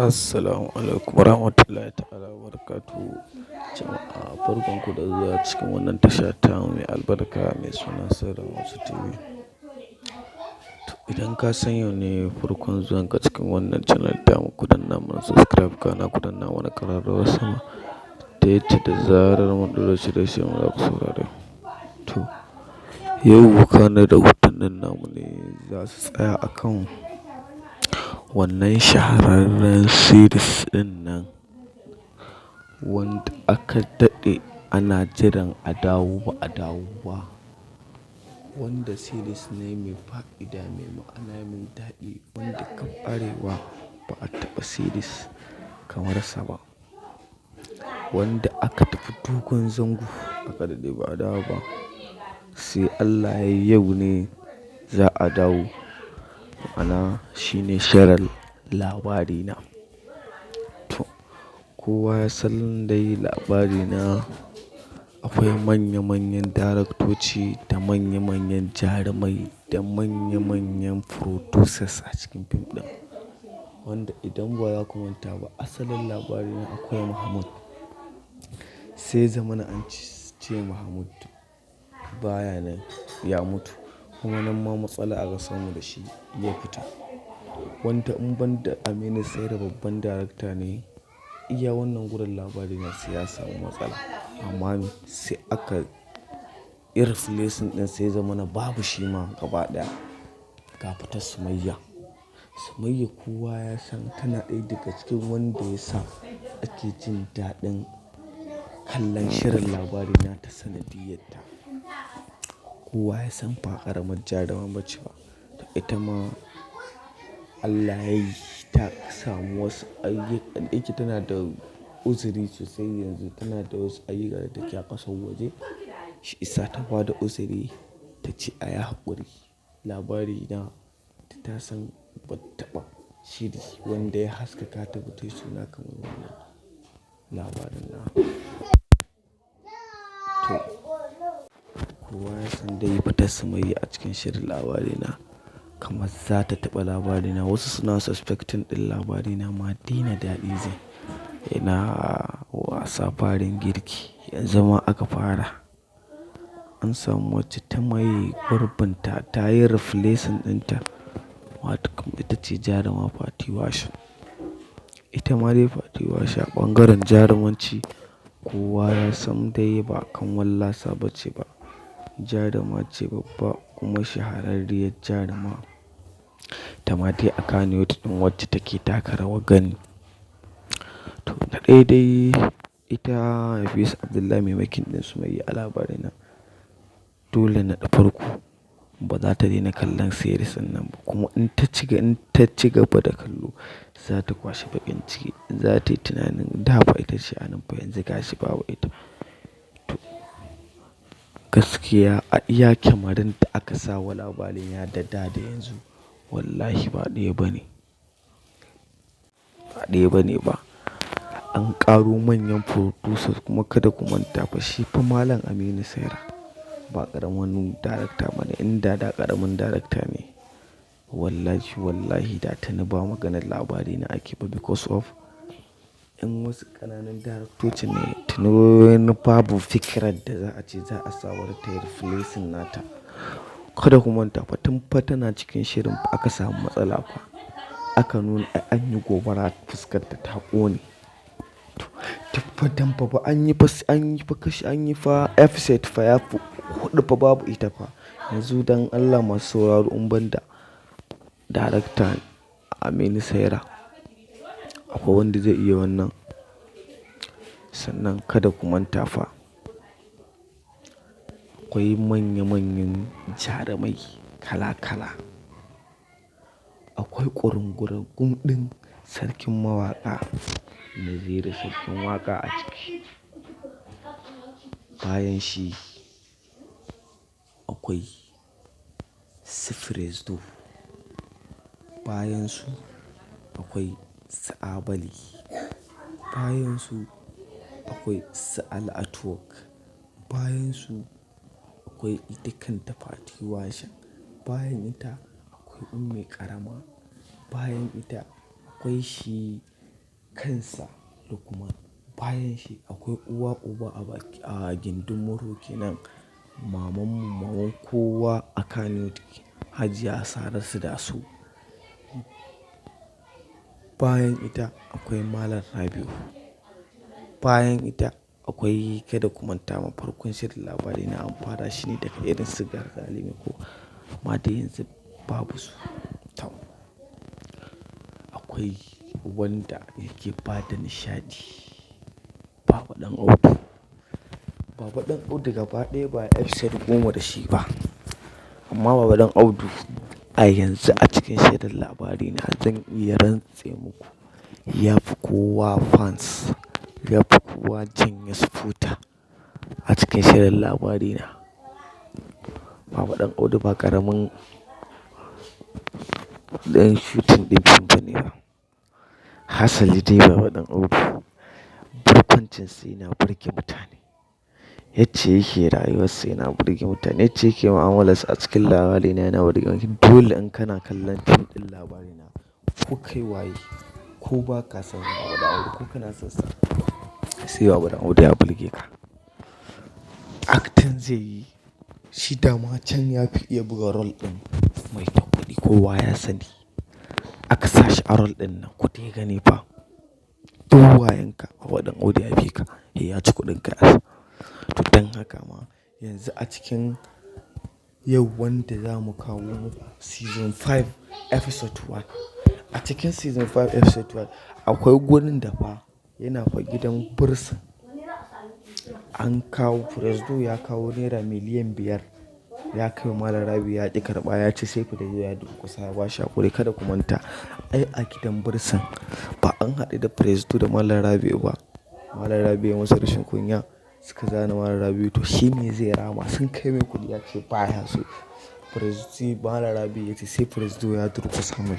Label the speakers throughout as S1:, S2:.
S1: Assalamu alaikum warahmatullahi ta'ala wabarakatuh. Jama'a barkan ku da zuwa cikin wannan tasha ta mai albarka mai suna Sirrin Wasu TV. To idan ka san yau ne farkon zuwan ka cikin wannan channel tamu, ku danna mana subscribe, kana ku danna mana ƙararrawar sama ta yadda da zarar mun ɗora shirye-shiryen mu za ku saurara. To yau kana rahotannin namu ne za su tsaya akan wannan shahararren series ɗin nan wanda aka daɗe ana jiran a dawo ba a dawo ba. Wanda series ne mai fa'ida, mai ma'ana, mai daɗi, wanda kaf arewa ba a taɓa series kamar sa ba. Wanda aka tafi dogon zango aka daɗe ba a dawo ba. Sai Allah ya yi yau ne za a dawo. Ma'ana shine shirin Labarina. To kowa ya san dai Labarina akwai manya manyan daraktoci da manya manyan jarumai da manya manyan producers a cikin fim ɗin. Wanda idan ba za ku manta ba, asalin Labarina akwai Mahmud. Sai zamana an ce Mahmud baya nan, ya mutu. Kuma nan ma matsala aka samu da shi ya fita. Wanda in ban da Aminu Saira babban darakta ne, iya wannan gurin Labarina sai ya samu matsala. Amma sai aka yi replacing ɗin, sai zamana babu shi ma gaba ɗaya. Ga fitar Sumayya. Sumayya kowa ya san tana ɗaya daga cikin wanda ya sa ake jin daɗin kallon shirin Labarina ta sanadiyyarta. Kowa ya san ba ƙaramar jaruma bace ba. To ita ma Allah ya yi ta samu wasu ayyuka, da tana da uzuri sosai yanzu. Tana da wasu ayyuka da take a ƙasar waje. Shi isa ta ba da uzuri ta ce a yi haƙuri. Labarina ta san ba ta taɓa shiri wanda ya haskaka ta ba tayi suna kamar wannan Labarina. To kowa ya san dai fitar Sumayya a cikin shirin Labarina kamar za ta taɓa Labarina. Wasu suna suspecting ɗin Labarina ma daina daɗi zai. Ina wasa farin girki yanzu ma aka fara. An samu wacce ta maye gurbinta, ta yi replacing ɗinta. Wato kam ita ce jaruma Fati Washa. Ita ma dai Fati Washa ɓangaren jarumanci kowa ya san dai ba kan wallasa ba ce ba. Jaruma ce babba kuma shahararriyar jaruma. Ita ma dai a Kannywood ɗin wacce take taka rawar gani. To na ɗaya dai ita Nafisa Abdullahi mai making ɗin Sumayya a Labarina. Dole na farko ba za ta daina kallon series ɗin nan ba. Kuma in ta ci gaba da kallo, za ta kwashe baƙin ciki. Za ta yi tunanin da fa ita ce a nan fa yanzu gashi babu ita. To gaskiya a iya kyamarin da aka sa wa Labarina da da da yanzu, wallahi ba ɗaya ba ne. Ba ɗaya bane ba. An ƙaro manyan producers, kuma kada ku manta fa shi fa Malam Aminu Saira ba ƙaramin darakta ba ne. In da ƙaramin darakta ne, wallahi wallahi da tuni ba maganar Labarina ake ba, because of in wasu ƙananan daraktocin ne tuni wani babu fikirar da za a ce za a sa wata tayi replacing nata. Kada ku manta fa tun fa tana cikin shirin fa aka samu matsala fa. Aka nuna an yi gobara, fuskarta ta ƙone. To duk fa dan fa an yi fa kashi, an yi fa episode fa ya fi huɗu fa babu ita fa. Yanzu don Allah masu sauraro, in ban da darakta Aminu Saira, akwai wanda zai iya wannan? Sannan kada ku manta fa akwai manya manyan jarumai kala kala. Akwai ƙurungurungum ɗin sarkin mawaƙa Naziru Sarkin Waƙa a ciki. Bayan shi akwai su Presdo. Bayan su akwai su Abali. Bayan su akwai su Ali Artwork. Bayan su akwai ita kanta Fati Washa. Bayan ita akwai Ummi Karama. Bayan ita akwai shi kansa Lukman. Bayan shi akwai uwa uba a baki a gindin murhu kenan. Mamanmu maman kowa a Kannywood Hajiya Saratu Daso. Bayan ita akwai Malam Rabi'u. Bayan ita akwai kada ku manta ma farkon shirin Labarina an fara shi ne daga irin su Garzali Mai ko amma dai yanzu babu su. To akwai wanda yake bada nishaɗi, Baba Ɗan Audu. Baba Ɗan Audu gaba ɗaya ba episode 10 da shi ba. Amma Baba Ɗan Audu a yanzu a cikin shirin Labarina zan iya rantse muku ya fi kowa fans, ya fi kowa janye supporter a cikin shirin Labarina. Baba Ɗan Audu ba ƙaramin ɗan shooting ɗin fim bane ba. Hasali dai Baba Ɗan Audu barkwancinsa yana burge mutane. Yacce yake rayuwarsa yana burge mutane. Yacce yake mu'amalarsa a cikin Labarina yana burge mutane. Dole in kana kallon fim ɗin Labarina ko kai waye ko ba ka son Baba Ɗan Audu ko kana son sa, sai Baba Ɗan Audu ya burge ka. Acting zai yi, shi dama can ya fi iya buga role ɗin mai kuɗi kowa ya sani. Aka sa shi a role ɗin nan kuɗi gani fa. Duk wayanka Baba Ɗan Audu ya fi ka, eh ya ci kuɗin ka. To don haka ma yanzu a cikin yau wanda za mu kawo muku season 5 episode 1. A cikin season 5 episode 1 akwai gurin da fa yana fa gidan bursin. An kawo Presdo ya kawo naira 5,000,000 ya kai wa Malam Rabi'u ya ƙi karɓa ya ce sai Presdo ya durƙusa ya bashi haƙuri kada ku manta. Ai a gidan bursin ba an haɗu da Presdo da Malam Rabi'u ba. Malam Rabi'u ya masa rashin kunya suka zane Malam Rabi'u to shi ne zai rama sun kai mai kuɗi ya ce baya so. Presdo Malam Rabi'u ya ce sai Presdo ya durƙusa mai.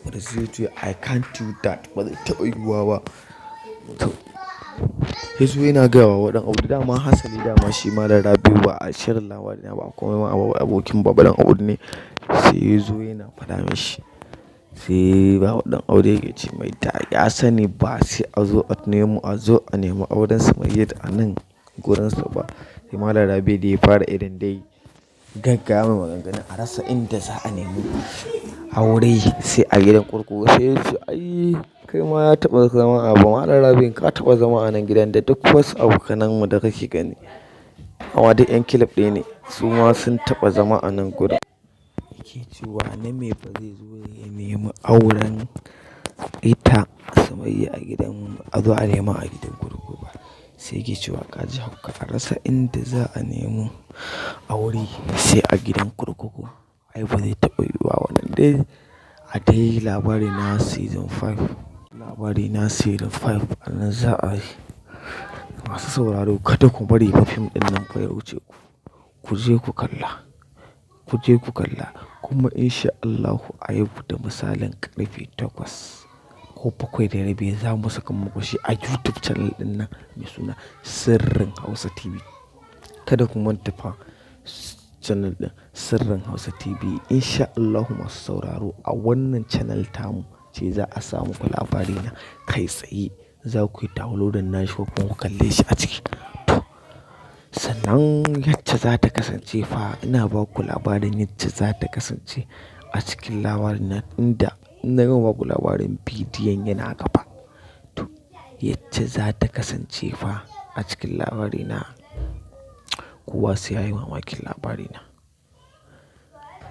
S1: Presdo ya ce I can't do that ba zai taɓa yiwuwa ba. To yazo yana gaya wa Baba Ɗan Audu dama hasali dama shi Malam Rabi'u ba a shirin Labarina ba komai ma abokin Baba Ɗan Audu ne. Sai yazo yana faɗa mashi. Sai Baba Ɗan Audu yake ce mai da ya sani ba sai a zo a nemo a zo a nemi auren Sumayya a nan gurinsa ba. Sai Malam Rabi'u dai ya fara irin dai gaggaya mai maganganu a rasa inda za a nemi aure sai a gidan kurkuku. Sai ya ce ai kai ma ya taɓa zama abu Malam Rabi'u ka taɓa zama a nan gidan da duk wasu abokanan mu da kake gani. Amma duk ƴan kilif ɗaya ne su ma sun taɓa zama a nan gurin. Yake cewa na me ba zai zo ya nemi auren ita Sumayya a gidan a zo a nema a gidan kurkuku ba. Sai yake cewa ka ji hauka a rasa inda za a nemo aure sai a gidan kurkuku. Ai ba zai taɓa yiwuwa wannan dai a dai Labarina season 5. Labarina season 5 a nan za a yi. Masu sauraro kada ku bari fa fim ɗin nan fa ya wuce ku. Ku je ku kalla. Ku je ku kalla. Kuma in sha Allahu a yau da misalin ƙarfe 8 ko 7:30 za mu saka muku shi a YouTube channel ɗin nan mai suna Sirrin Hausa TV. Kada ku manta fa channel ɗin Sirrin Hausa TV. In sha Allahu masu sauraro a wannan channel tamu ce za a samu ku Labarina kai tsaye. Za ku yi downloading nashi ko kuma ku kalle shi a ciki. To sannan yacce za ta kasance fa ina ba ku labarin yacce za ta kasance a cikin Labarina inda in na gama ba ku labarin bidiyon yana gaba. To yacce za ta kasance fa a cikin Labarina kowa sai ya yi mamakin Labarina.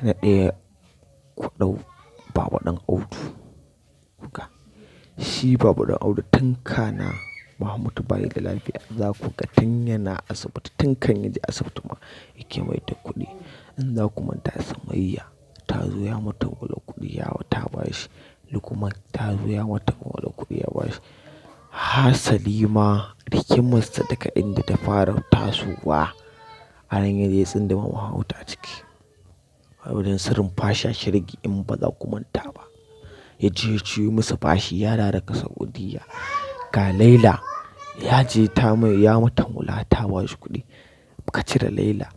S1: Na ɗaya ku ɗau Baba Ɗan Audu. Kuka. Shi Baba Ɗan Audu tun kana Mahmud bayi da lafiya za ku ga tun yana asibiti tun kan ya je asibiti ma yake mai da kuɗi. In za ku manta Sumayya ta zo ya mata maulan kuɗi ya ta ba shi. Lukman ta zo ya mata maulan kuɗi ya ba shi. Hasali ma rigimarsa daga inda ta fara tasowa a nan ya je ya tsunduma Mahmud a ciki. Wajen sirrin fasha shirgi in ba za ku manta ba. Ya je ya ciyo musu bashi ya dawo daga Saudiyya. Ga Laila ya je ta mai ya mata maula ta ba shi kuɗi. Ka cire Laila.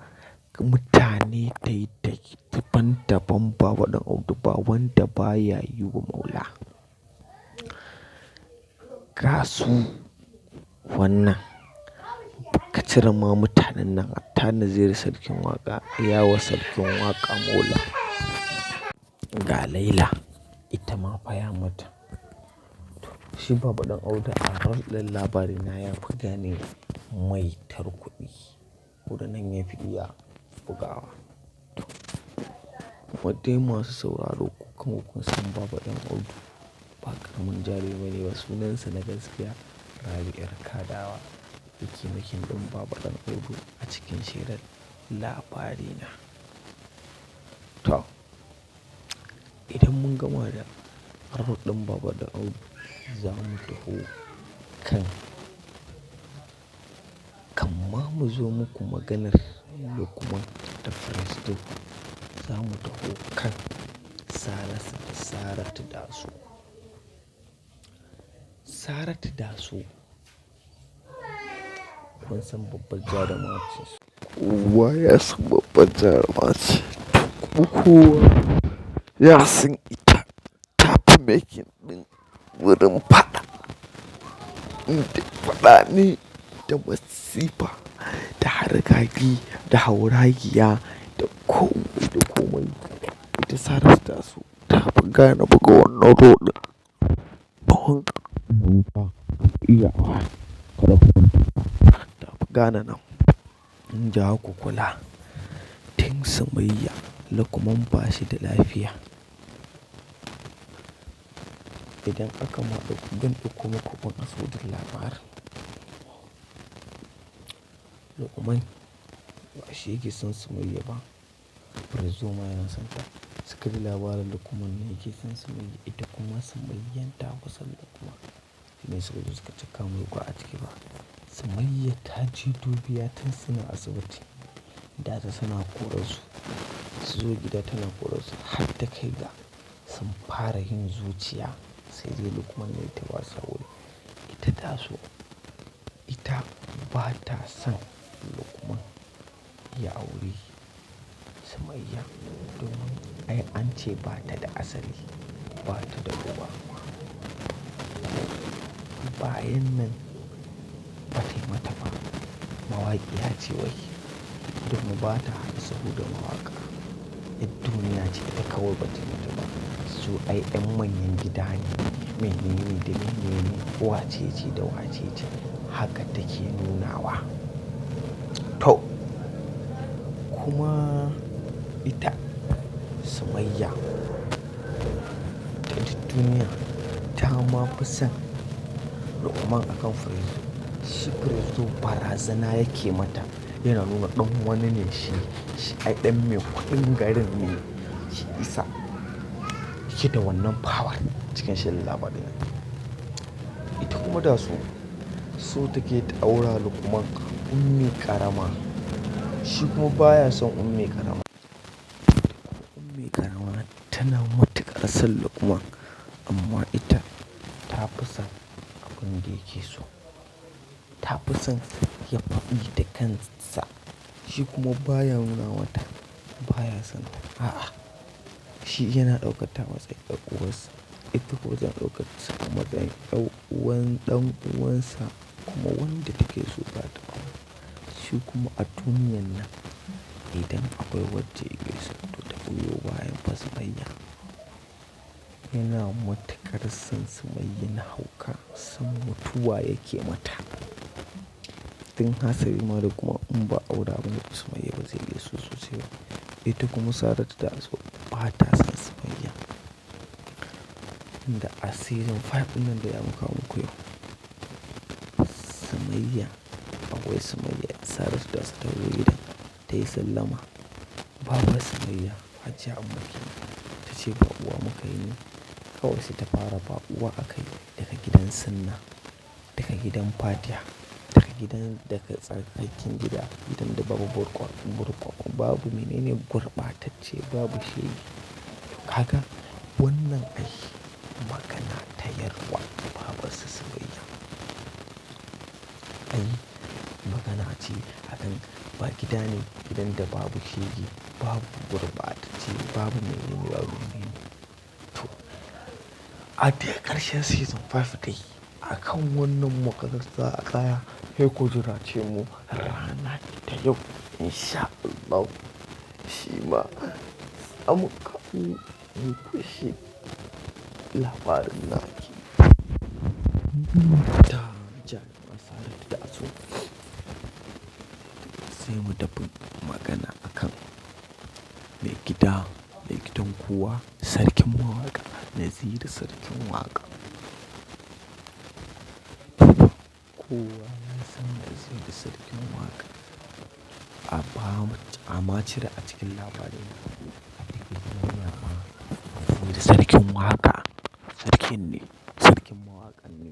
S1: Mutane dai dai daban daban Baba Ɗan Audu ba wanda baya yi wa maula. Ga su wannan ka cire ma mutanen nan hatta Naziru Sarkin Waƙa, ya wa Sarkin Waƙa Mola. Ga Laila ita ma fa ya mata. To shi Baba Ɗan Audu a role ɗin Labarina ya fi gane maitar kuɗi. Wurin nan ya fi iya bugawa. To kuma dai masu sauraro ku kuma kun san Baba Ɗan Audu ba ƙaramin jarumi bane ba. Sunansa na gaskiya Rabi 'yar Kadawa yake making ɗin Baba Ɗan Audu a cikin shirin Labarina. To idan mun gama da role ɗin Baba Ɗan Audu za mu taho kan, kamma mu zo muku maganar Lukman da Presdo. Za mu taho kan Saratu, Saratu Daso. Saratu Daso kun san babbar jaruma ce. Kowa ya san babbar jaruma ce. Kuma kowa ya san ita ta fi making ɗin wurin faɗa. Inda faɗa ne da masifa, da hargagi, da hauragiya, da komai da komai. Ita Saratu Daso ta fi gane buga wannan role ɗin. Bahon iya kada ku manta. Ta fi gane nan. In ja ku kula. Tun Sumayya Lukman ba shi da lafiya. Idan aka ma ɗauko, zan ɗauko muku makasudin labarin. Lukman ba shi yake son Sumayya ba. Presdo ma yana son ta. Suka ji labarin Lukman ne yake son Sumayya, ita kuma Sumayyan ta fi son Lukman. Shine suka zo suka caka mai wuƙa a ciki ba. Sumayya ta je dubiya tun suna asibiti. Da ta suna koransu. Su zo gida tana koransu har ta kai ga sun fara yin zuciya. Sai dai Lukman ne ta ba su haƙuri. Ita Daso, ita ba ta son Lukman ya auri Sumayya domin ai an ce ba ta da asali, ba ta da uba. Bayan nan ba ta yi mata ba. Mawaƙiya ce wai. Domin ba ta haɗa sahu da mawaƙa. Yar duniya ce ita kawai ba ta yi mata ba. Su ai 'yan manyan gida ne. Mene ne da mene ne, wace ce da wace ce. Haka take nunawa. To kuma ita Sumayya ta duk duniya ta ma fi son Lukman akan Presdo. Shi Presdo barazana yake mata. Yana nuna ɗan wani ne shi. Shi ai ɗan mai kuɗin garin ne. Shi isa yake da wannan power cikin shirin Labarina. Ita kuma Daso so take ta aura Lukman Ummi ƙarama. Shi kuma baya son Ummi ƙarama. Ummi ƙarama tana matuƙar son Lukman amma ita ta fi son abin da yake so. Ta fi son ya faɗi da kansa. Shi kuma baya nuna mata baya son ta. A'a, shi yana ɗaukar ta matsayin 'yar uwarsa. Ita kuma tana ɗaukar sa a matsayin ɗan uwan ɗan uwansa kuma wanda take so za ta aura. Shi kuma a duniyan nan idan akwai wacce yake so to ta biyo bayan fa Sumayya. Yana matuƙar son Sumayya na hauka, son mutuwa yake mata. Tun hasali ma da kuma in ba aura ba Sumayya ba zai iya so sosai ba. Ita kuma Saratu Daso ba ta son Sumayya. Inda a season 5 ɗin nan da za mu kawo muku yau. Sumayya, akwai Sumayya Saratu Daso ta zo gidan ta yi sallama. Babar Sumayya Hajiya Amma kenan ta ce baƙuwa muka yi ne. Kawai sai ta fara baƙuwa aka yi daga gidan Sunna, daga gidan Fatiha, daga gidan daga tsarkaken gida, gidan da babu burƙwa, babu menene gurɓatacce, babu shege. To kaga wannan ai magana ta yarwa babar su Sumayya. Ai magana ce akan ba gida ne gidan da babu shege, babu gurɓatacce, babu menene, babu menene. To a dai ƙarshen season 5 dai a Akan wannan maganar za a tsaya, sai ku jira ce mu rana ta yau in sha Allah. Shi ma zamu kawo muku shi labarin naki. Ta jaruma Saratu da Aso. Sai mu tafi magana akan mai gida, mai gidan kowa, sarkin mawaƙa, Naziru Sarkin Waƙa. Kowa ya san Naziru Sarkin Waƙa. A ba mu, a ma cire a cikin labarin a cikin duniya ma Naziru Sarkin Waƙa sarkin ne, sarkin mawaƙan ne.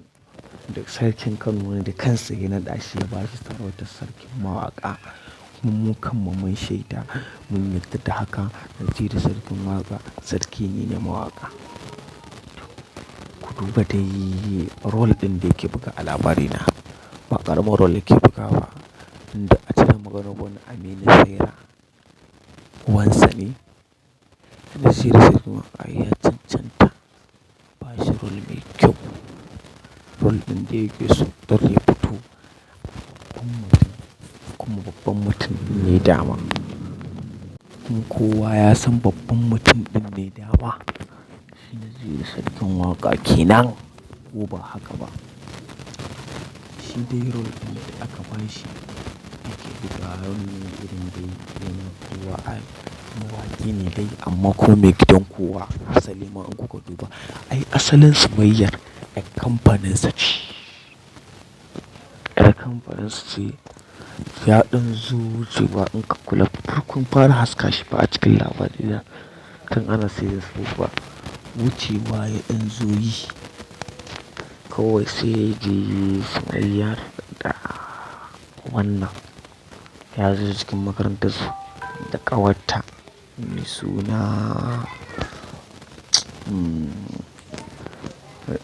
S1: Da sarkin Kano ne da kansa ya naɗa shi ya ba shi sarautar sarkin mawaƙa. Kuma mu kanmu mun shaida mun yarda da haka Naziru Sarkin Waƙa sarki ne na mawaƙa. Ku duba dai role ɗin da yake buga a labarina. Ba ƙaramin role yake bugawa. Inda a cikin maganar wani Aminu Saira wansa ne. Naziru Sarkin Waƙa ya cancanta ba shi role mai kyau. Role ɗin da yake so don ya fito babban mutum kuma babban mutum ne dama. Kuma kowa ya san babban mutum ɗin ne dama. Shi Naziru Sarkin Waƙa kenan ko ba haka ba. Shi dai role ɗin da aka ba shi yake buga role ne irin dai yana kowa ai mawaƙi ne dai amma ko mai gidan kowa. Asali ma in kuka duba ai asalin Sumayyar ƴar kamfaninsa ce. Ƴar kamfaninsa ce. Ya ɗan zo wucewa in ka kula farkon fara haska shi fa a cikin labarina. Tun ana series 4 ba. Wucewa ya ɗan zo yi. Kawai sai ya ji Sumayyar da wannan ya zo cikin makarantar su da ƙawarta mai suna,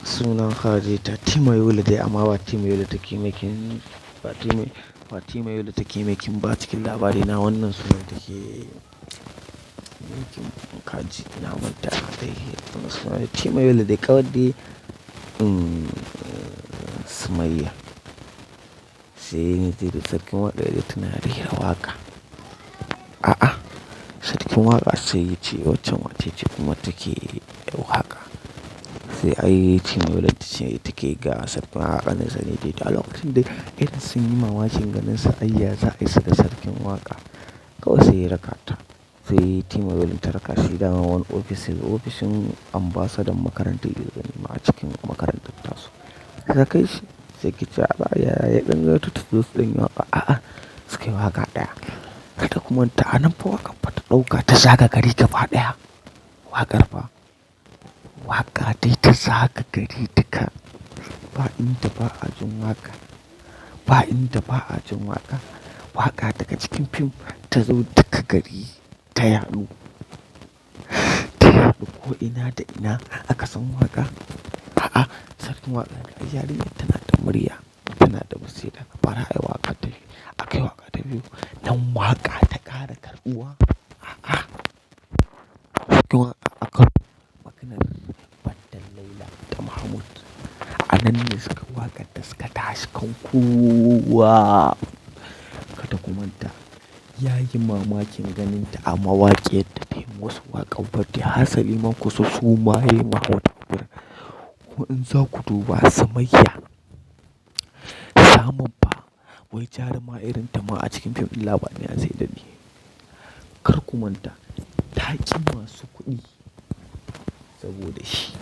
S1: sunan Khadija Timayola dai amma ba Timayola take making, ba Time, ba Timayola take making ba cikin labarina wannan sunan take making kaji na manta dai wannan sunan Timayola dai ƙawar dai, Sumayya. Sai Naziru Sarkin Waƙa ya ji tana rera waƙa. A'a, Sarkin Waƙa sai ya ce waccan wace ce kuma take waƙa. Sai ai Timayola ta ce take ga Sarkin Waƙa ƙaninsa ne dai. A lokacin dai irin sun yi mamakin ganinsa ai ya za a yi suga Sarkin Waƙa. Kawai sai ya raka ta. Sai Timayola ta raka shi dama wani ofis, ofishin ambasadan makarantar ya zo nema a cikin makarantar tasu. Ta kai shi sai ki ce a ya, ya ɗan ga ta zo su ɗan yi waƙa. A'a, suka yi waƙa ɗaya. Kada ku manta a nan fa waƙar fa ta ɗauka ta zaga gari gaba ɗaya. Waƙar fa. Waƙa dai ta zaga gari duka. Ba inda ba a jin waƙa. Ba inda ba a jin waƙa. Waƙa daga cikin fim ta zo duka gari ta yaɗu. Ta yaɗu ko ina da ina aka san waƙa. A'a, Sarkin Waƙa ai yarinyar tana da murya, tana da basira. Bara ayi waƙa ta biyu. Aka yi waƙa ta biyu. Nan waƙa ta ƙara karɓuwa. A'a, Sarkin Waƙa aka maganar Baddan Laila da Mahmud. A nan ne suka waƙar da suka tashi kan kowa. Kada ku manta, ya yi mamakin ganinta a mawaƙiyar da ta yi musu waƙar birthday. Hasali ma kusa suma yayi Mahmud a gurin. Ko in za ku duba Sumayya, samun fa wai jaruma irin ta ma a cikin fim ɗin labarina zai daɗe. Kar ku manta, ta ƙi masu kuɗi saboda shi.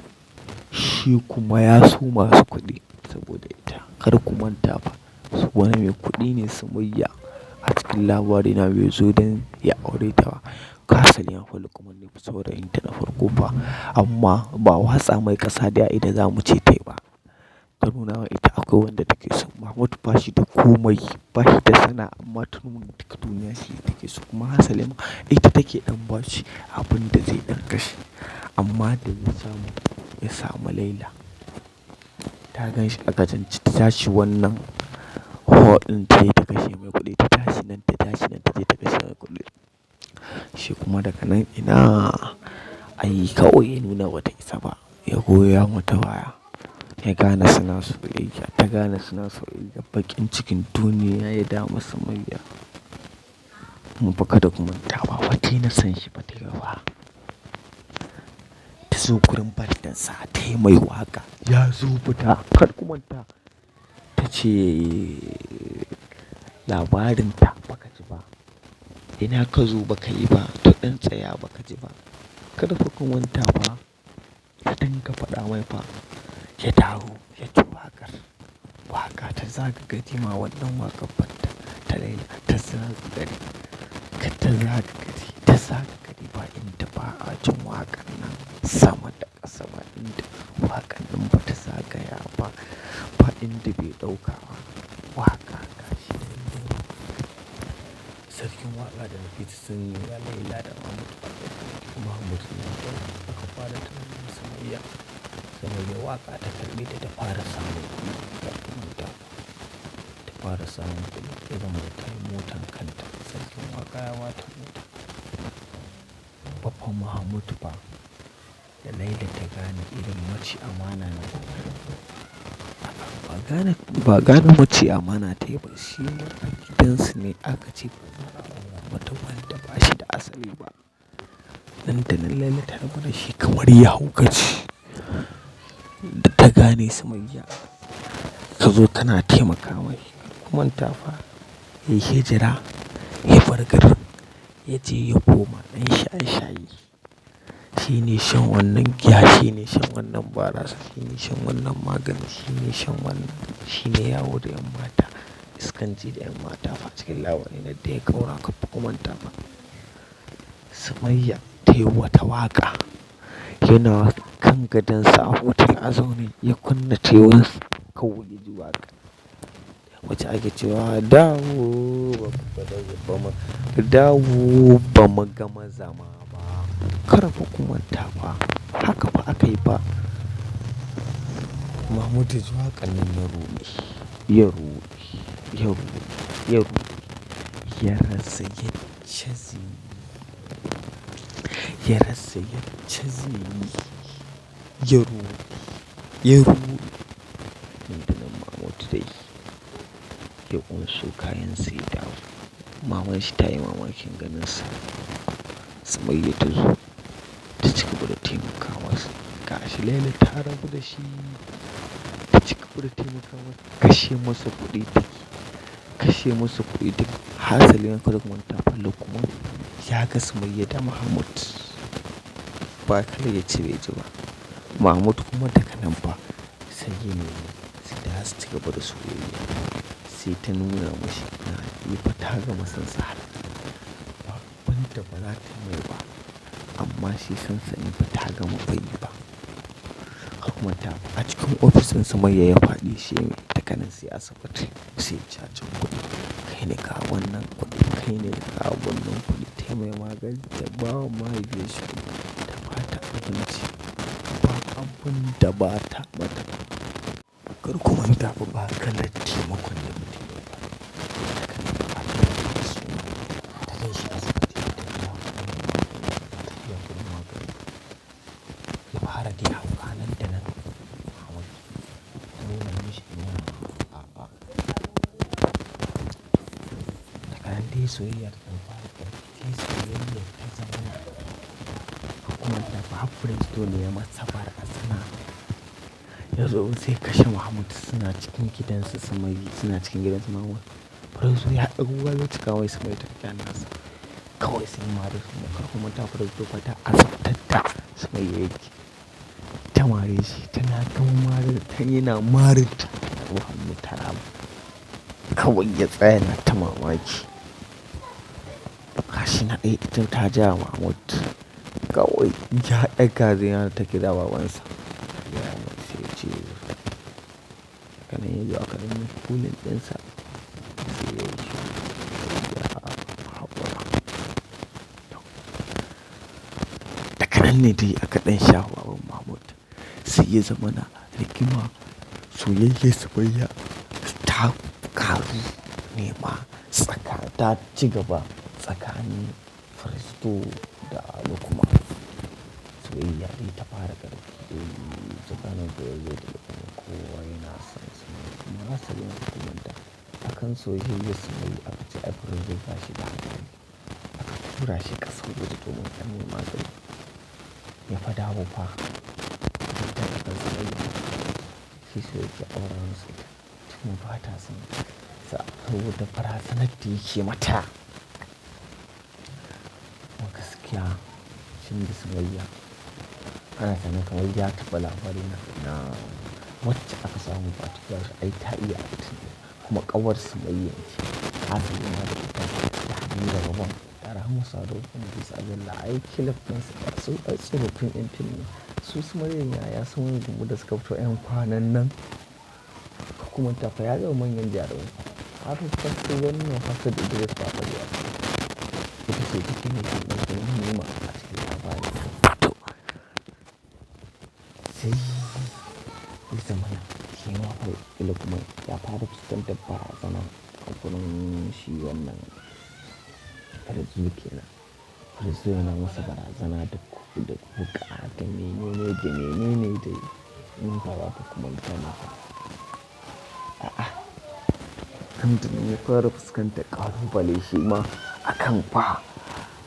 S1: Shi kuma ya so masu kuɗi saboda ita. Kar ku manta fa, su wani mai kuɗi ne Sumayya a cikin labarina bai zo don ya aure ta ba. Hasali ma fa Lukman ne saurayinta na farko fa. Amma ba watsa mai ƙasa da a ido za mu ce tai ba. Ta nuna wa ita akwai wanda take so. Mahmud ba shi da komai, ba shi da sana'a amma ta nuna duka duniya shi take so. Kuma hasali ma ita take ɗan ba shi abin da zai ɗan kashe. Amma da ya samu, ya samu Laila. Ta gan shi a gajen ta tashi wannan hall ɗin ta je ta kashe mai kuɗi. Ta tashi nan, ta tashi nan ta je ta kashe mai kuɗi. Shi kuma daga nan ina ai kawai ya nuna bata isa ba. Ya goya mata baya. Ya gane suna soyayya, ta gane suna soyayya. Baƙin cikin duniya ya damu Sumayya. Kuma fa kada ku manta ba fa daina son shi fa tayi ba. Ta zo gurin birthdayn sa ta yi mai waƙa. Ya zo fita kar ku manta. Ta ce labarin ta ba ka ji ba. Ina ka zo ba ka yi ba, to ɗan tsaya ba ka ji ba. Kar fa ku manta ba. Ta dinga faɗa mai fa. Ya dawo ya ji waƙar. Waƙa ta zaga gari ma wannan waƙar birthday ta Laila ta zaga gari. Ta zaga gari, ta zaga gari ba inda ba a jin waƙar nan. Sama da ƙasa ba inda waƙar nan ba ta zagaya ba. Ba inda bai ɗauka ba. Waƙa gashi nan dai. Sarkin waƙa da Nafisu sun yi wa Laila da Mahmud waƙa. Mahmud ne aka fara tunanin Sumayya. Sumayya waƙa ta karɓe ta ta fara samun kuɗi. Kar ku manta. Ta fara samun kuɗi. Ya zamana ta yi motan kanta. Sarkin waƙa ya ba ta mota. Baffa Mahmud fa da Laila ta gane irin maci amana ne. Ba gane, ba gane maci amana ta yi ba. Shi ma a gidansu ne aka ce ba za a aura mata wanda ba shi da asali ba. Nan da nan Laila ta rabu da shi kamar ya haukace. Da ta gane Sumayya ta zo tana taimaka mai. Kar ku manta fa. Ya yi hijira, ya bar garin, ya je ya koma ɗan shaye shaye. Shi ne shan wannan giya, shi ne shan wannan barasa, shi ne shan wannan magani, shi ne shan wannan, shi ne yawo da 'yan mata. Iskanci da 'yan mata fa cikin labari na da ya ƙaura kar fa ku manta fa. Sumayya ta yi wata waƙa. Yana kan gadonsa a hotel a zaune ya kunna tewunsa kawai ya ji waƙa. Wacce ake cewa dawo ba mu, dawo ba mu gama zama ba. Kar fa ku manta fa. Haka fa aka yi fa. Mahmud ya ji waƙar nan ya ruɗe, ya ruɗe, ya ruɗe, ya ruɗe. Ya rasa yacce zai yi. Ya rasa yacce zai yi. Ya ruɗe, ya ruɗe. Nan da nan Mahmud dai ya ƙunso kayansa ya dawo. Maman shi ta yi mamakin ganinsa. Sumayya ta zo ta cigaba da taimaka masa. Gashi Laila ta rabu da shi. Ta cigaba da taimaka masa. Kashe masa kuɗi take. Kashe masa kuɗi take. Hasali ma kada ku manta fa Lukman ya ga Sumayya da Mahmud. Ba kar ya ce bai ji ba. Mahmud kuma daga nan fa sai ya nemi sai da su cigaba da soyayya. Sai ta nuna mashi na ni fa ta gama son sa har. Ba abunda ba za ta mai ba. Amma shi sansa ne fa ta gama bai yi ba. Kar ku manta fa a cikin ofis ɗin Sumayya ya faɗi shi ne daga nan sai asibiti sai cajin kuɗi. Kai ne ka wannan kuɗi, kai ne ka wannan kuɗi. Tai mai magani ta ba wa mahaifiyar shi kuɗi. Ta ba ta abinci. Ba abun da ba ta mata. Kar ku manta fa ba kalar taimakon da bata yi ba. Daga nan fa aka yi suna. Ta kai shi asibiti ta biya kuɗin magani. Ta biya kuɗin magani. Ya fara dai hauka nan da nan. Mahmud ta nuna mashi ina a'a. Daga nan dai soyayya ta ɗan fara ƙarfi. Sai soyayya ta zamana. Kar ku manta fa har Firisto ne ya masa barazana. Ya zo zai kashe Mahmud suna cikin gidansu Sumayya, suna cikin gidansu Mahmud. Firisto ya ɗago wuƙa zai cika wai Sumayya ta riƙe hannunsa. Kawai sai mare su. Kar ku manta Firisto fa da azabtar da Sumayya yake. Ta mare shi tana gama marin ta yana marin ta. Ta ɗau hannu ta rama. Kawai ya tsaya yana ta mamaki. Gashi na ɗaya ita ta ja Mahmud. Kawai ya ɗaga zai yana ta kira babansa. Ya mai sai ya ce yazo. Daga nan ya zo aka ɗan yi cooling ɗinsa. Sai ya yi shiru. Ya haƙura. Daga nan ne dai aka ɗan sha baban Mahmud. Sai ya zamana rigima soyayyar Sumayya ta ƙaru ne ma tsaka ta ci gaba tsakanin Firisto da Lukman. Soyayya dai ta fara ƙarfi tsakanin Firisto da Lukman. Hasali ma kar ku manta akan soyayyar Sumayya aka ce ai Firizo ba shi da hankali. Aka tura shi ƙasar waje domin a mai magani. Ya fa dawo fa. Dan akan Sumayya. Shi so yake aura masa ita. Tun ba ta son sa saboda barazanar da yake mata. Kuma gaskiya shin da Sumayya ana tunanin kamar ya taɓa Labarina na wacce aka samu ba ta bashi ai ta iya acting kuma ƙawar Sumayya ce. Hasali ma da ita da Hadiza Gabon da Rahama Sadau da Nafisa Abdallah ai kilif ɗinsu su ai tsofaffin ƴan fim ne. Su su Maryam Yahaya su Maryam Gambo da suka fito ƴan kwanan nan. Kar ku manta fa ya gama manyan jarumai. Har fa wannan Hafsat Idris Bafaje ita ce take yin fim ɗin Ni'ima a cikin labari. To sai ya zamana shi ma fa Lukman ya fara fuskantar barazana a gurin shi wannan Firizo kenan. Firizo yana masa barazana da da wuƙa da menene da menene dai in ba za ku manta ba. A'a. Nan da nan ya fara fuskantar ƙalubale shi ma akan fa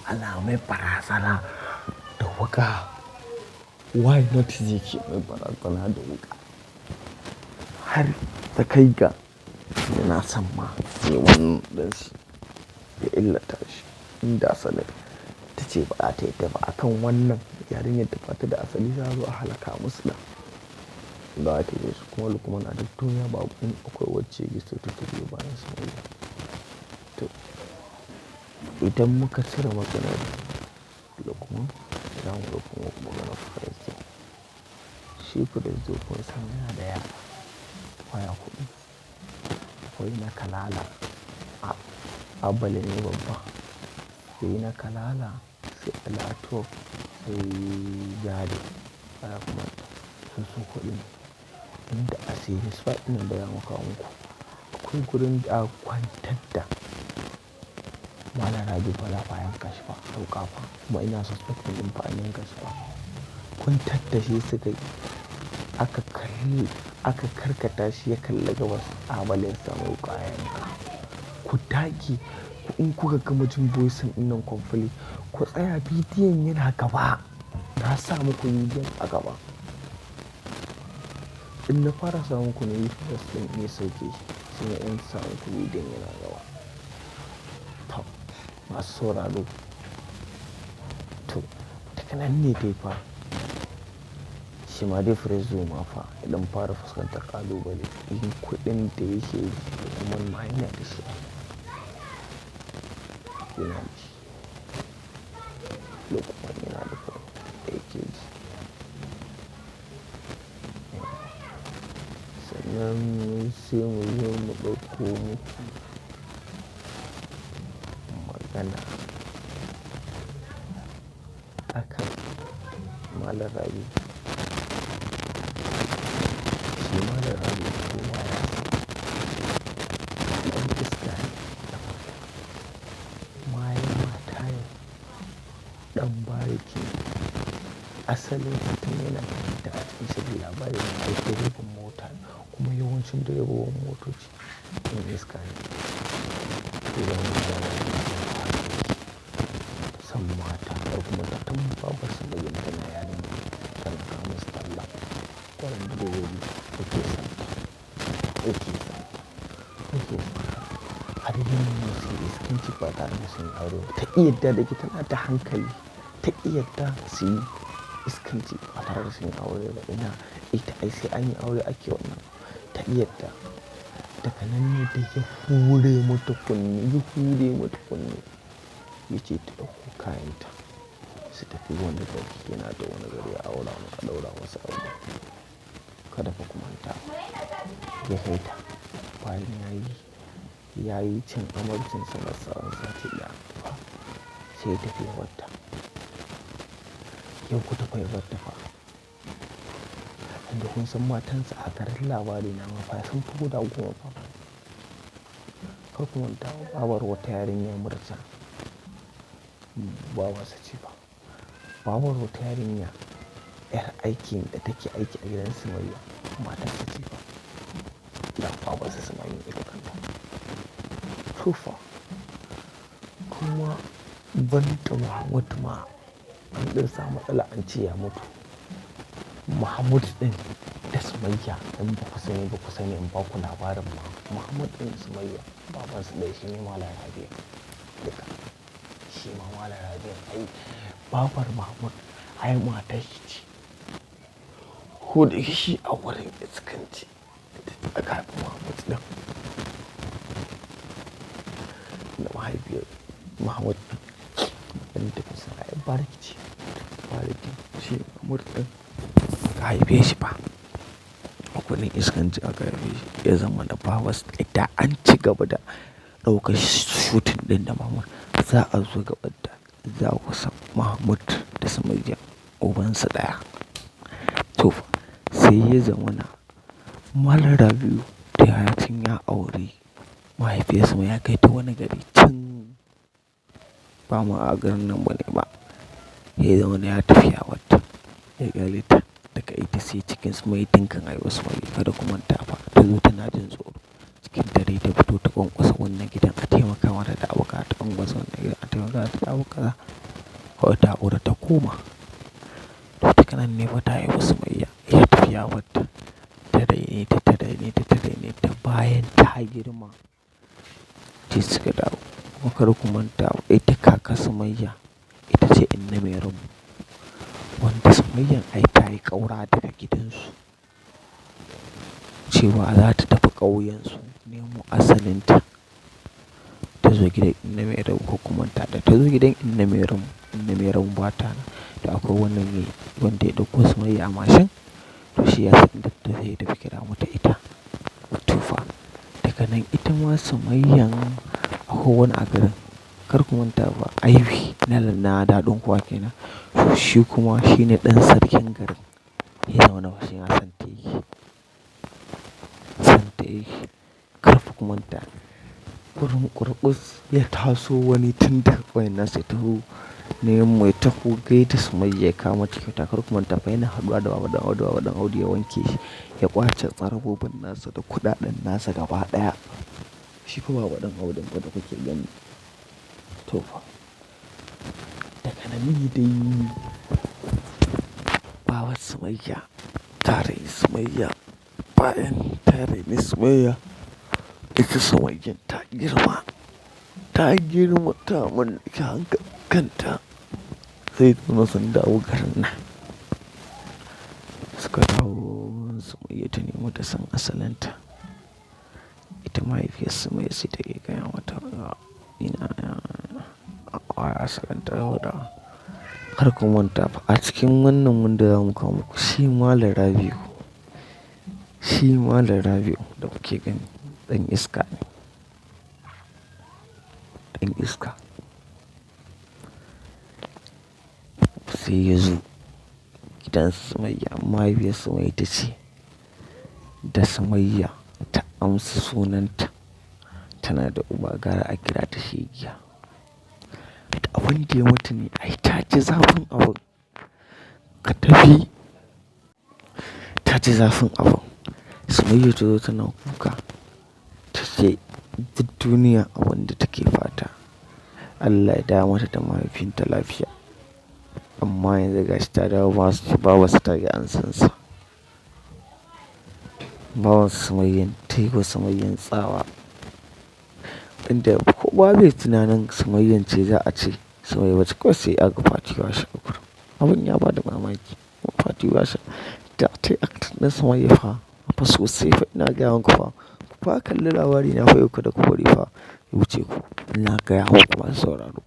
S1: ana mai barazana da wuƙa. Why not yake mai barazana da wuƙa? Har ta kai ga yana son ma sai wannan ɗin shi ya illata shi. Inda asali ta ce ba za ta yadda ba akan wannan yarinyar da bata da asali za a zo a halaka musu ɗa. Za ta je su kuma Lukman a duk duniya babu in akwai wacce yake so ta biyo bayan Sumayya. To idan muka cire maganar Lukman za mu ɗauko muku maganar Firizo. Shi Firizo kun san yana da yara ƙwaya huɗu. Akwai na Kalala, a Abale ne babba. Sai na Kalala, sai Alato, sai Jare. Baya kuma su su huɗu ne. Inda a series five ɗin da zamu kawo muku. Akwai gurin da aka kwantar da Malam Rabi fa za a yanka shi fa da wuƙa fa. Kuma ina suspecting ɗin fa an yanka shi fa. Kwantar da shi suka yi aka kalli aka karkata shi ya kalli gabas Abale ya samu wuƙa ya yanka. Ku dage in kuka gama jin voice ɗin nan complete ku tsaya bidiyon yana gaba. Na sa muku bidiyon a gaba. In na fara sa muku ne first ɗin iya sauke shi sai in sa muku bidiyon yana gaba. To masu sauraro. To daga nan ne dai fa. Shi ma dai Firizo ma fa ya ɗan fara fuskantar ƙalubale in kuɗin da yake yi Lukman ma yana da shi. Yana da shi. Lukman yana da kuɗin da yake ji. Sannan sai mu zo mu ɗauko muku magana akan Malam Rabi. Shi Malam Rabi kowa ya san ɗan iska ne na farko. Maye mata ne, ɗan bariki ne. Asalin mutum yana da a cikin shirin labari na ai direban mota ne kuma yawancin direbobin motoci ɗan iska ne. To zamu ji labarin san mata kar ku manta tun babar Sumayya tana yarinya tana kawo musu talla. Ƙwarin direbobi yake son ta, yake son ta, yake son ta. Har ya nemi su yi iskanci ba tare da sun yi aure ba. Ta ƙi yadda da ita tana da hankali. Ta ƙi yadda su yi iskanci ba tare da sun yi aure ba. Ina ita ai sai an yi aure ake wannan. Ta ƙi yadda. Daga nan ne da ya hure mata kunne, ya hure mata kunne. Ya ce ta ɗauko kayanta su tafi wani gari. Yana da wani gari a aura a ɗaura masa aure. Kada fa ku manta. Ya kai ta. Bayan ya yi cin amarcinsa na tsawon sati ɗaya sai ya tafi ya barta. Ya gudu fa ya barta fa. Inda kun san matansa a garin Labarina ma fa sun fi guda 10 fa. Kar ku manta babar wata yarinya Murja. Babarsa ce fa. Babar wata yarinya 'yar aikin da take aiki a gidan Sumayya matarsa ce fa. Da babu. babarsa Sumayya ita kanta. To fa kuma banda Mahmud ma an ɗan samu matsala an ce ya mutu. Mahmud ɗin da Sumayya in ba ku sani ba ku sani in ba ku labarin ma. Mahmud ɗin da Sumayya babansu ɗaya shi ne Malam Rabi'u duka. Shi ma Malam Rabi'u ai babar Mahmud ai matar shi ce. Ko da yake shi a wurin iskanci aka haifi Mahmud ɗin. Da mahaifiyar Mahmud ɗin. Wanda kusan ai bariki ce. Bariki shi Mahmud ɗin aka haife shi fa. A wurin iskanci aka haife shi. Ya zama na babarsa da an ci gaba da ɗaukar shooting ɗin da Mahmud. Za a zo gaɓar da za ku san Mahmud da Sumayya ubansu ɗaya. To fa sai ya zama na Malam Rabi'u da ya ya auri mahaifiyar Sumayya ya kai ta wani gari can ba ma a garin nan bane ba. Ya zama na ya tafi ya barta. Ya ƙyale ta daga ita sai cikin Sumayya tun kan haihu Sumayya kada ku manta fa ta zo tana jin tsoro. Cikin dare ta fito ta ƙwanƙwasa wannan gidan a taimaka mata da abu kaza ta ƙwanƙwasa wannan gidan a taimaka mata da abu kaza. Kawai ta haƙura ta koma. To daga nan ne fa ta haifi Sumayya ya tafi ya barta. Ta raine ta, ta raine ta, ta raine ta bayan ta girma. Sai suka dawo. Kuma kar ku manta ita kakar Sumayya ita ce Inna Mairam. Wanda Sumayyan ai ta yi ƙaura daga gidansu. Cewa za ta tafi ƙauyensu nemo asalinta. Ta zo gidan Inna Mairam ko ku manta da ta zo gidan Inna Mairam, Inna Mairam ba ta nan. To akwai wannan ne wanda ya ɗauko Sumayya a mashin. To shi ya san inda ta zai tafi kira mata ita. To fa daga nan ita ma Sumayyan akwai wani a garin. Kar ku manta fa Aibi na daɗin kowa kenan. To shi kuma shi ne ɗan sarkin garin. Ya zama na shi ma son ta yake. Son ta yake. Kar fa ku manta. Ƙurin ƙurƙus ya taso wani tun daga ƙauyen nasu ya taho nemo ya taho gaida Sumayya ya kawo mata kyauta. Kar ku manta fa yana haɗuwa da Baba ɗan Audu, Baba ɗan Audu ya wanke shi, ya ƙwace tsarabobin nasa da kuɗaɗen nasa gaba ɗaya. Shi fa Baba ɗan Audun fa da kuke gani. To fa daga nan ne dai babar Sumayya ta raini Sumayya. Bayan ta raini Sumayya, ita Sumayyan ta girma. Ta girma ta mallaki hankalin kanta. Sai zama sun dawo garin nan. Suka dawo Sumayya ta nemi ta san asalinta. Ita mahaifiyar Sumayya sai take gaya mata ina asalinta saboda kar ku manta fa a cikin wannan wanda za mu kawo muku shi Malam Rabi'u. Shi Malam Rabi'u da kuke gani ɗan iska ne. Ɗan iska. Sai ya zo gidan Sumayya mahaifiyar Sumayya ta ce da Sumayya ta amsa sunanta tana da uba gara a kira ta shegiya. Da abin da ya mata ne ai ta ji zafin abun. Ka tafi. Ta ji zafin abun. Sumayya ta zo tana kuka. Ta ce duk duniya abin da take fata Allah ya dawo mata da mahaifinta lafiya. Amma yanzu gashi ta dawo babarsa ta ƙi ansansa. Babar Sumayyan ta yi wa Sumayyan tsawa. Inda kowa bai tunanin Sumayyan ce za a ce Sumayya bace kawai sai aka Fati Washa a gurin. Abin ya bada mamaki. Fati Washa da ta yi acting ɗin Sumayya fa fa sosai fa ina gaya muku fa. Ku fa kalli labari na fa yau kada ku bari fa ya wuce ku. Ina gaya muku masu sauraro.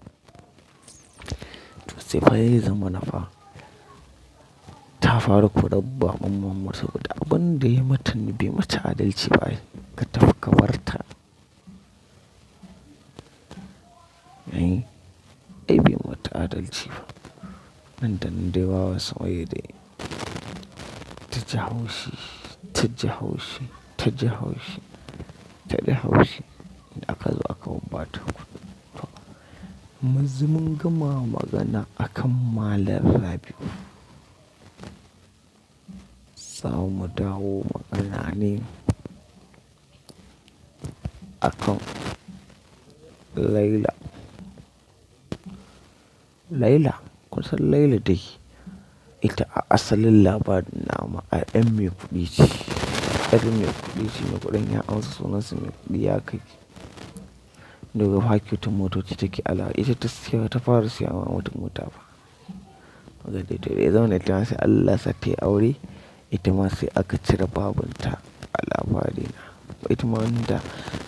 S1: To sai fa ya zama na fa ta fara korar baban Muhammad saboda abin da ya mata ne bai mata adalci ba ai. Ka tafi ka bar ta. Ai, ai bai mata adalci ba. Nan da nan dai babar Sumayya dai ta ji haushi, ta ji haushi, ta ji haushi, ta ji haushi. Da aka zo aka babbata kuɗi. To, yanzu mun gama magana akan Malam Rabi'u. Za mu dawo magana ne akan Laila. Laila, kun san Laila dai ita a asalin labarin nama a 'yan mai kuɗi ce. 'Yar mai kuɗi ce, mai kuɗin ya amsa sunansa mai kuɗi ya kai. Daga fakitin motoci take alawa. Ita ta siya ta fara siya wa mutum mota fa. Maga dai to dai zauna ita ma sai Allah sa ta yi aure. Ita ma sai aka cire babanta a labarina. Ita ma wanda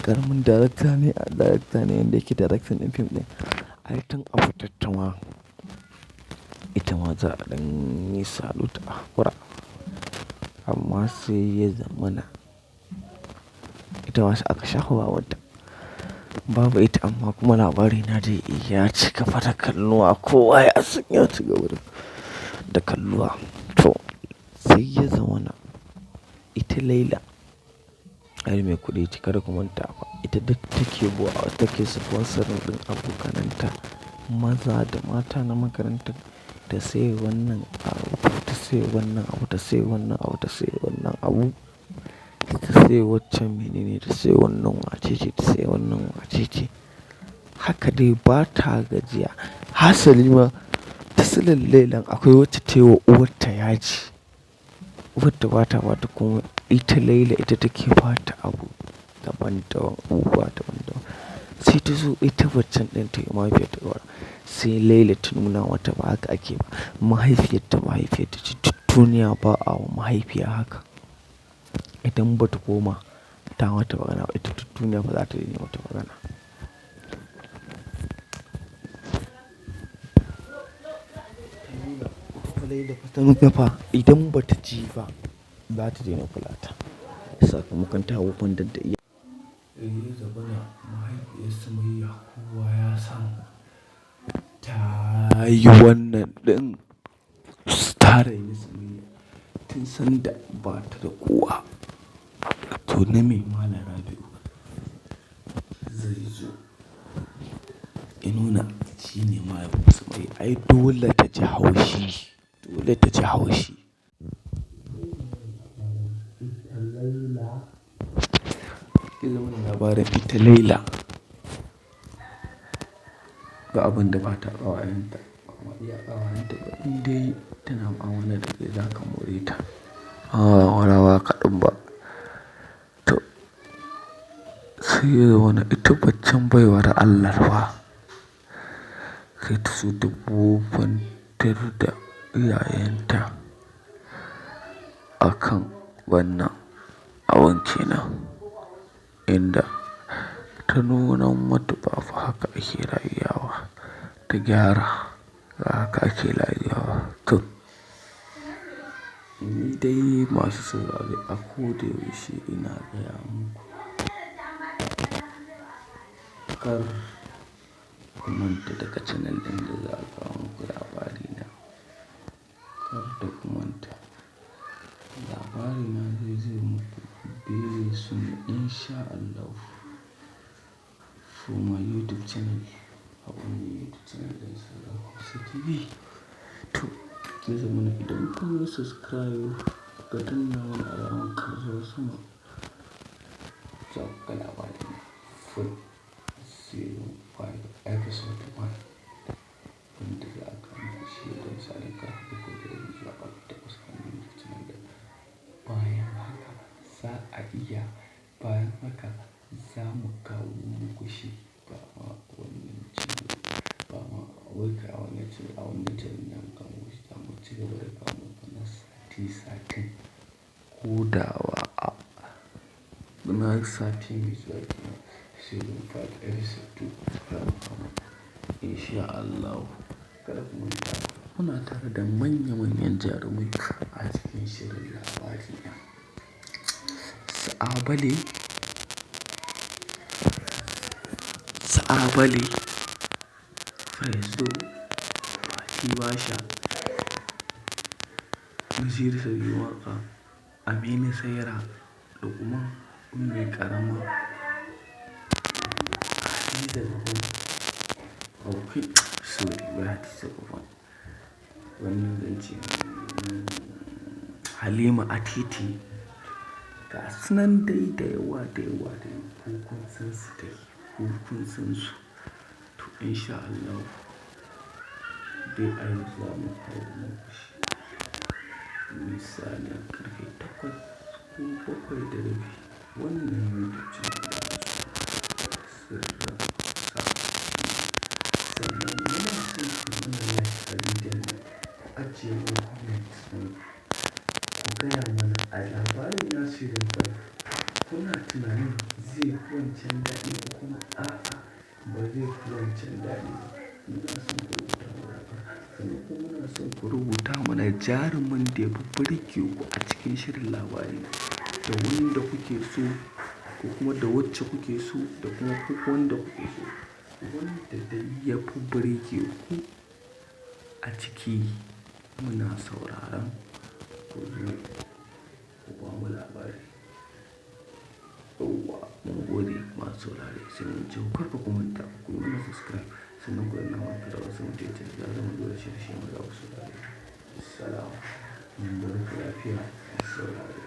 S1: ƙaramin darakta ne, darakta ne wanda yake daraktan ɗin fim ɗin. Ai tun a fitatta ma ita ma za a ɗan yi salut a hakura. Amma sai ya zamana ita ma sai aka shafa babanta. Babu ita amma kuma labarina dai ya ci gaba da kalluwa. Kowa ya san ya ci gaba da kalluwa. To sai ya zamana ita Laila 'yar mai kuɗi ce kada ku manta fa. Ita duk take buwa take sponsoring ɗin abokananta maza da mata na makarantar ta sayi wannan abu, ta sayi wannan abu, ta sayi wannan abu, ta sayi wannan abu. Ta sayi waccan menene, ta sayi wannan wacece, ta sayi wannan wacece. Haka dai ba ta gajiya. Hasali ma ta sillar Lailan akwai wacce ta yi wa uwarta yaji. Uwarta ba ta ba ta komai. Ita Laila ita take ba ta abu daban daban, abubuwa daban daban. Sai ta zo ita waccan ɗin ta yi mahaifiyarta ƙaura. Sai Laila ta nuna mata ba haka ake ba. Mahaifiyarta mahaifiyarta ce duk duniya ba a wa mahaifiya haka. Idan ba ta koma ta mata magana ba, ita duk duniya ba za ta daina mata magana. Laila fa ta nuna fa idan ba ta ji ba, za ta daina kula ta. Sakamakon ta wofantar da iya. Ya zamana mahaifiyar Sumayya kowa ya san ta yi wannan ɗin ta raini Sumayya tun sanda ba ta da kowa. To na me Malam Rabi'u zai zo ya nuna shi ne mahaifin Sumayya. Ai dole ta ji haushi, dole ta ji haushi. Ita Laila, ya zamana labarin ita Laila ga abin da ba ta ƙawayenta. Amma iya ƙawayenta ba in dai tana mu'amala da kai za ka more ta. A'a, warawa kaɗan ba. To sai ya zamana ita waccan baiwar Allah fa sai ta so ta wofantar da iyayenta a kan wannan abun kenan. Inda ta nuna mata ba fa haka ake rayuwa ba. Ta gyara ba haka ake rayuwa ba. To ni dai masu saurare a ko da yaushe ina gaya muku kar ku manta daga channel ɗin da za a kawo muku labarina. Kar da ku manta labarina zai zo muku very soon in sha Allah for my YouTube channel. A wannan YouTube channel ɗin Salam Hausa TV. To zai zamana idan kun yi subscribe ka danna mana alamar ƙararrawar sama, za ku ga labarina full season 5 episode 1 wanda za a kawo muku shi da misalin ƙarfe 7:30 zuwa ƙarfe 8 a wannan YouTube channel ɗin. Bayan haka za a iya, bayan haka za mu kawo muku shi ba ma wannan channel ba ma wai kai a wannan channel, a wannan channel za mu kawo muku shi. Za mu ci gaba da kawo muku na sati satin ko da wa a na sati mai zuwa kenan season 5 episode 2 za mu kawo muku in sha Allahu. Kada ku manta muna tare da manya manyan jarumai a cikin shirin labarina. Sa'abale, Sa'abale, Faizo, Fati Basha, Naziru Sarkin Waƙa, Aminu Saira, Lukman, Ummi Karama, Hadiza Gabon. Okay, sorry, ba Hadiza Gabon. Wannan zan ce Halima Atete. Ga su nan dai da yawa da yawa dai ku kun san su dai, ku kun san su. To in sha Allahu dai a yau za mu kawo muku shi. Misalin karfe 8 ko 7:30 wannan YouTube channel ɗin Sirrin Sa. Sannan muna son ku mana like a bidiyon nan, ku ajiye mana comment ɗinku, ku gaya mana a labarin na season 5 kuna tunanin zai fi wancan daɗi ko kuma a'a ba zai fi wancan daɗi ba. Muna son ku rubuta mana haka. Sannan kuma muna son ku rubuta mana jarumin da ya fi burge ku a cikin shirin Labarina, da wanda kuke so ko kuma da wacce kuke so da kuma duk wanda kuke so. Wanda dai ya fi burge ku a ciki muna sauraron ku zo ku bamu labari. Yauwa mun gode masu saurare sai mun ji ku karfa ku manta ku yi mana subscribe sannan ku danna mana ƙararrawa sai mun je can da zamu ɗora shirye-shiryen mu za ku saurare. Salam. Mun bar ku lafiya. Saurare.